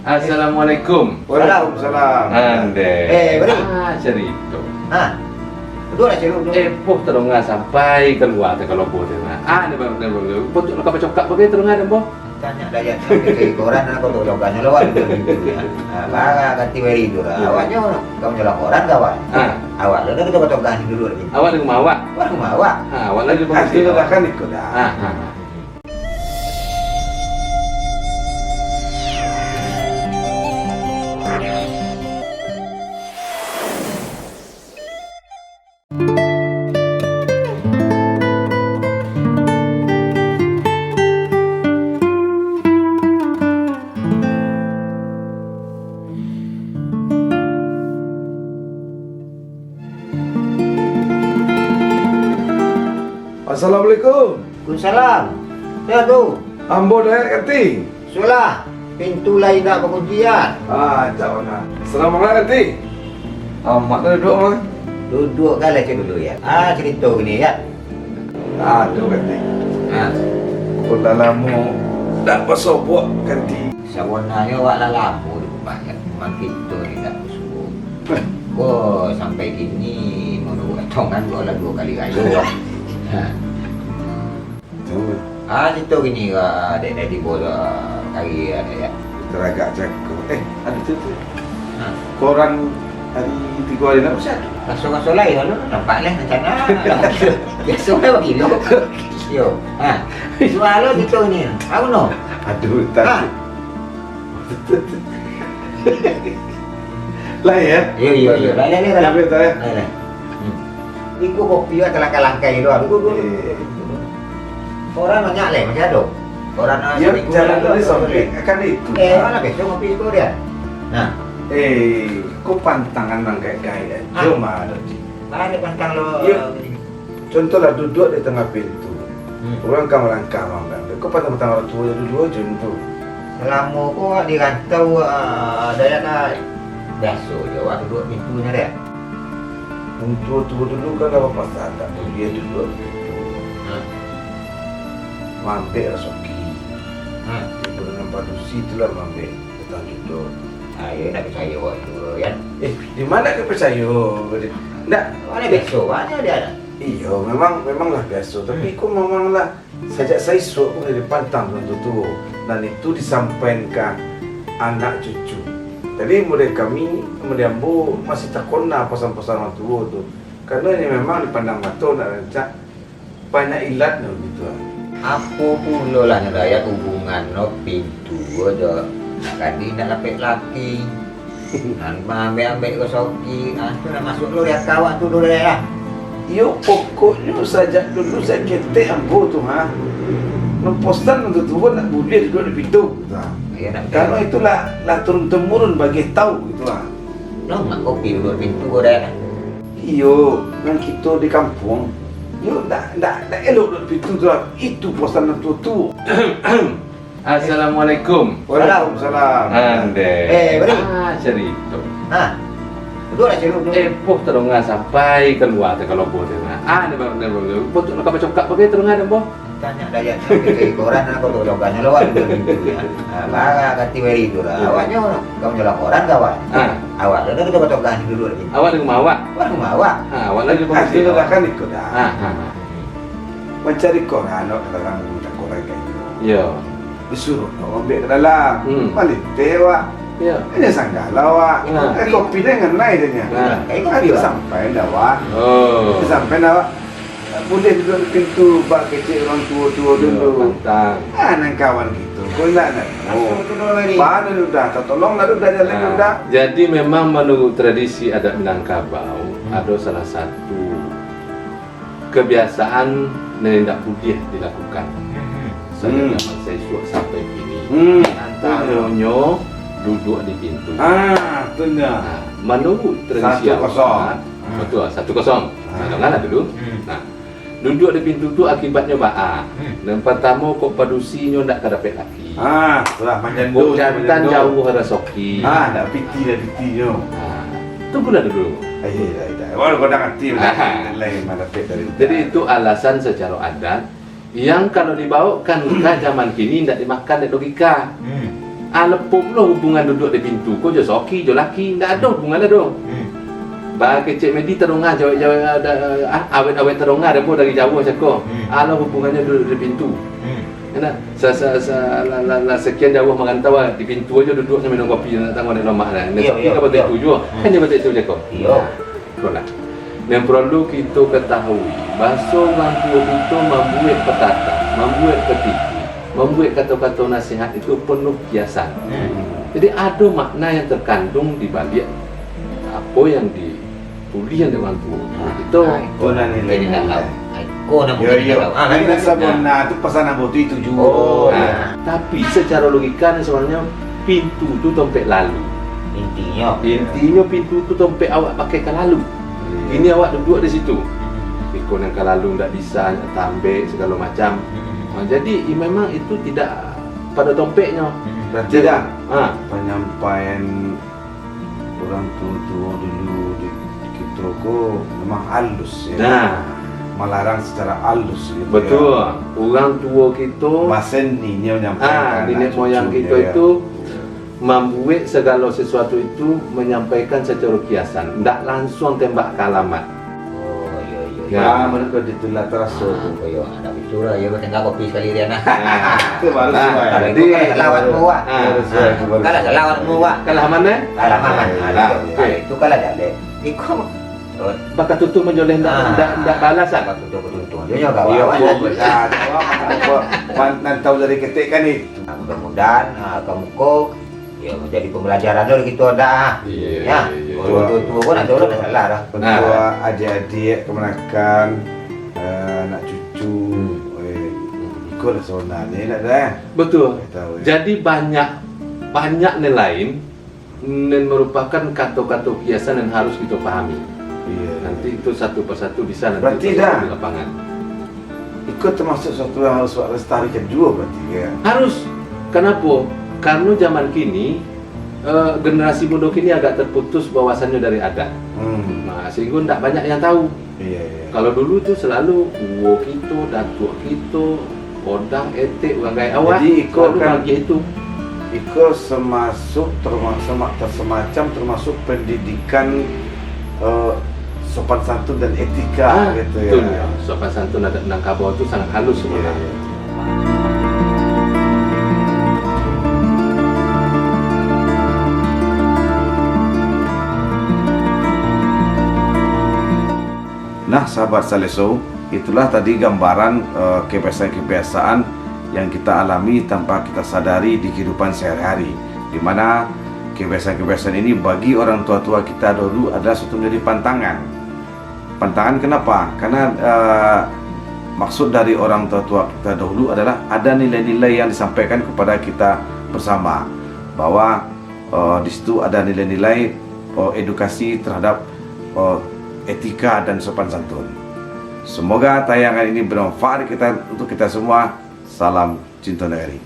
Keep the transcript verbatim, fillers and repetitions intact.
Assalamualaikum. Waalaikumsalam. Andeh. Eh, Bari. Ah, carito. Ha. Duduaklah, Cik, duduak. Eh, poh tadonga sampai kalua tu, kalau poh tadonga. Ah, ni baru, ni baru. Poh tu nak apa cokak bagai tadonga, den, poh? Tanyo Dayat sampai ka koran, apo tu, cokaknyo lewat tu pintu, ya. Ha, barang ganti Bari tu lah. Awaknyo ka manjual koran, kawan. Ha. Awak tu dah ka cokak ni dulu lagi. Awak di rumah awak? Awak di rumah awak. Ha, awak lagi di rumah awak. Kan ikut dah. Ha, ha, ha. Assalamualaikum. Waalaikumsalam. Sia tu? Ambo Dayat Kanti. Sulah, pintu lai indak bakunci, Yat. Ah, cak mana? Selamat malam, Kanti. Amak tu duduak, Mak. Duduak kan lah dulu, Yat. Ah, carito kini, Yat. Ah, tu, Kanti. Ah. Ko lah lamo dak basobok, Kanti. Sabananyo awak lah lamo di rumah, Yat. Cuma kito ni dak basuo. Ko sampai kini, manuruik atongan ko lah duo kali rayo, Yat. Ha. Betul. Ah, carito kini ka dek, dek tibo tu, kari ado, Yat. Taragak jago. Eh, ado tu, tu. Ha. Koran hari tigo hari nak usah. Raso-raso lai, lalu nampak lah, macam mana? Biaso lah bakilo. Yo, ha. Sualo carito kini. Aku no. Aduh, tak. Ha. Lai, ya? Yo, yo, yo. Lai, lai, lai, lai. Tapi tak, ya? Lai, lai. Hmm. Iko kopi lah talangkah-langkah itu, aduh, aduh, aduh. Eh. Koran banyak lai, masih ado. Koran, ah, ya, saminggu jalan lalu, tadi aduh, sampai, aduh. Kan itu, eh, kan? Mana besok kopi itu dia? Nah. Eh, ko pantangan nan gaek-gaek, eh. Ah. Cuma ada di. Mana pantang lo? Ya. Contohlah, duduak di tangah pintu. Hmm. Urang ka malangkah, mangga. Ko patang-patang urang tuo jo dulu ajo tu. Salamo ko awak di rantau, ah, Dayat, ah, biaso jo awak duduak pintu nyo, Dayat? Wong tuo-tuo dulu kan lah bapasan, dak buliah duduak pintu. Hmm. Maambek rasoki. Hmm. Tibo nan padusi tu lah maambek patang juta. Ah, iyo, ndak picayo awak tu, kan? Eh, di ma ka picayo? Ndak. Awak lah biaso, banyak dia ado. Iyo, memang, memang lah biaso. Tapi, hmm, ko memang lah sajak saisuak ko lah dipantang urang tuo-tuo. Nan itu disampaian ka anak cucu. Jadi, model kami, model ambo masih takona pasan-pasan urang tuo tu. Karano inyo memang dipandang mato ndak rancak. Banyak ilatnyo gitu, ah. Apo pulo lah nyo, Dayat, hubungannyo pintu ajo. Tadi ndak dapek laki. Nan maambek-ambek rasoki, ah, tu nak masuak lo di aka awak tu dulu, Dayat, lah. Iyo, pokoknyo sajak dulu, sajak ketek ambo tu, ha. Nan posan nan tuo-tuo ndak buliah duduak di pintu, gitu, ha. Iyo, ndak buliah. Karano itulah, lah turun-temurun bagian tau, gitu, ha. Lo mak kopi duduak pintu ko, Dayat, lah. Iyo, nan kito di kampuang, iyo, ndak, ndak, ndak elok dek pintu tu lah. Itu posan nan tuo-tuo. Assalamualaikum. Waalaikumsalam. Andeh. Eh, Bari. Ah, carito. Ha. Duduaklah, Cik, duduak. Eh, poh tadonga sampai kalua tu, kalau poh tadonga. Ah, ni baru, ni baru. Poh tu nak apa cokak bagai tadonga, den, poh? Tanyo Dayat sampai ka koran, apo tu, cokaknyo lewat tu pintu, ya. Ha, barang ganti Bari tu lah. Iyo. Awaknyo ka manjual koran, kawan. Ha. Awak tu dah ka cokak ni dulu lagi. Awak di rumah awak? Awak di rumah awak. Ha, awak lagi. Kan ikut dah. Ha, ha, ha. Mancari koran, awak ka dalam mancari koran kayu. Iyo. Disuruah awak ambiak ka dalam. Hmm. Malinteh awak. Iyo. Hanya sanggah lah awak. Ha. Eh, kopi den nganai sajo. Ha. Kayu kopi, Wak. Sampai dah, Wak. Oh. Sampai dah, Wak. Buliah duduak di pintu, bak kecek urang tuo-tuo dulu. Iyo, pantang. Ah, nan kawan kito, ko indak nak. Oh. Bana udah, tatolonglah udah, jalan udah. Jadi, memang manuruik tradisi adat Minangkabau, hmm, ado salah satu kabiasaan nan indak buliah dilakukan. Hmm. Sajak zaman saisuak sampai kini. Hmm. Antaronyo duduak di pintu. Ah, tu nyo. Nah, manuruik tradisi awak, satu kosong. Betul, satu kosong. Ah. Nah, dangalah dulu. Hmm. Nah, duduak di pintu tu akibatnyo baa? Hmm. Nan partamo, kok padusinyo ndak ka dapek laki. Ah, lah, manjando, kok jantan manjando. Jauah rasoki. Ah, ndak piti, ndak pitinyo. Ah, tunggulah dulu. Ai, ai, ai. Wah, kau dah ngerti, ah, lain mana dapek dari. Jadi, itu alasan secara adat yang kalau dibawakan ka zaman kini ndak dimakan dek logika. Hmm. Alah, pulo hubungan duduak di pintu ko jo soki, jo laki, ndak ado hubungan ado. Hmm. Ba kecek Medi tadonga jawek-jawek, ada, ah, awet-awet tadonga dek ambo dari jauah cako. Hmm. Alah hubungannyo duduak di pintu. Hmm. Yo nah, sa-, sa-, sa-, lah, lah, lah sakian jauah marantau, ah, di pintu ajo duduaknyo minum kopi, nak tangah dek lomak nah. Nah, iyo, soki iyo, ka batua iyo. Itu juo. Hmm. Kan iyo batua itu cako. Iyo. Nah. Itulah. Nan paralu kito katahui, baso urang tuo kito mambuek patata, mambuek patiki, mambuek kato-kato nasihat itu penuh kiasan. Hmm. Jadi, ado makna yang terkandung di baliak apo yang ditulis dek urang tuo. Ah, kito. Ah, iko nan nilai. Jadi, ndak tahu. Ah, iko nan Yo, mungkin yo. Ndak tahu. Ah, Nan nanti, sabana nah. Tu pasan ambo tu itu juo. Oh, Nah, iya. Tapi secara logika ni sebenarnya pintu tu tompek lalu. Intinyo. Intinyo pintu tu tompek awak pakai ka lalu. Iya. Kini awak duduak di situ. Hmm. Iko nan ka lalu ndak bisa, ndak tambek, segalo macam. Hmm. Ah, jadi, i-, memang itu tidak pada tompeknyo. Hmm. Berarti Jadi, dah, ah. Penyampaian urang tuo-tuo dulu di kito ko memang alus, yo. Nah. Malarang secara alus, gitu, Betul. yo. Urang tuo kito, Basen ni, nyo menyampaikan ah, anak niniak moyang cucunyo, kito yo. Itu mambuek segalo sesuatu itu manyampaikan secara kiasan, ndak lansuang tembak ka alamat. Oh, iyo, iyo, iyo. Ya. Ah, menurut kau itulah terasa Ah, tu. Oh, iyo, ada betul lah. Iyo, tengah kopi sekali dia nah. Nah. Itu baru Nah, sesuai. Kalau jadi, itu kan lawan muak. Ah. Baru sesuai, itu baru Kalau sesuai. Lawan muak. Kalah mana? Kalah mana? Ah, Nah, itu. Oke. Itu kalah jaleh. Iko. Bakatutuh manjoleh ndak, Ah. ndak, ndak balasan. Bakatutuh-tutuh. Dia nyo Iyo, kawan. Pun, ah, kawan, apa, pan-, nan tahu dari ketek kan itu. Nah, mudah-mudahan, ah, kamu kok Ya, manjadi pambalajaran lo kito dah. Iya, Ya, iya, iya. Kalau tuo-tuo pun ado lah masalah dah. Untuk Nah. adik-adik, kamanakan, eh, anak cucu, Hmm. eh, iko lah sabananyo, nak dah. Betul. Tahu, ya. Jadi banyak, banyak nan lain nan merupakan kato-kato kiasan yang harus kito pahami. Iya. Nanti itu satu persatu bisa nanti Berarti terjadi dah. di lapangan. Iko termasuk suatu yang harus awak lestarikan juo berarti, kan? Harus. Kanapo? Karano zaman kini, eh, generasi mudo kini agak terputus wawasannya dari adat. Hmm. Nah, sehingga ndak banyak yang tahu. Iya, iya. Kalau dulu tu selalu uwo kito, datuak kito, odang, etek, urang gaek awak, Jadi, iko selalu kan magiah itu. Iko semasuk terma-, sema-, semacam termasuk pendidikan, eh, sopan santun dan etika Ah, gitu betul. ya. Sopan santun adat Minangkabau tu sangat halus Iya, sebenarnya. iya. Nah, sahabat Saleso, itulah tadi gambaran, eh, kebiasaan-kebiasaan yang kita alami tanpa kita sadari di kehidupan sehari-hari, di mana kebiasaan-kebiasaan ini bagi orang tua-tua kita dahulu adalah suatu menjadi pantangan. Pantangan kenapa? Karena, eh, maksud dari orang tua-tua kita dahulu adalah ada nilai-nilai yang disampaikan kepada kita bersama, bahwa, eh, di situ ada nilai-nilai, eh, edukasi terhadap, eh, etika dan sopan santun. Semoga tayangan ini bermanfaat kita, untuk kita semua. Salam cinta negeri.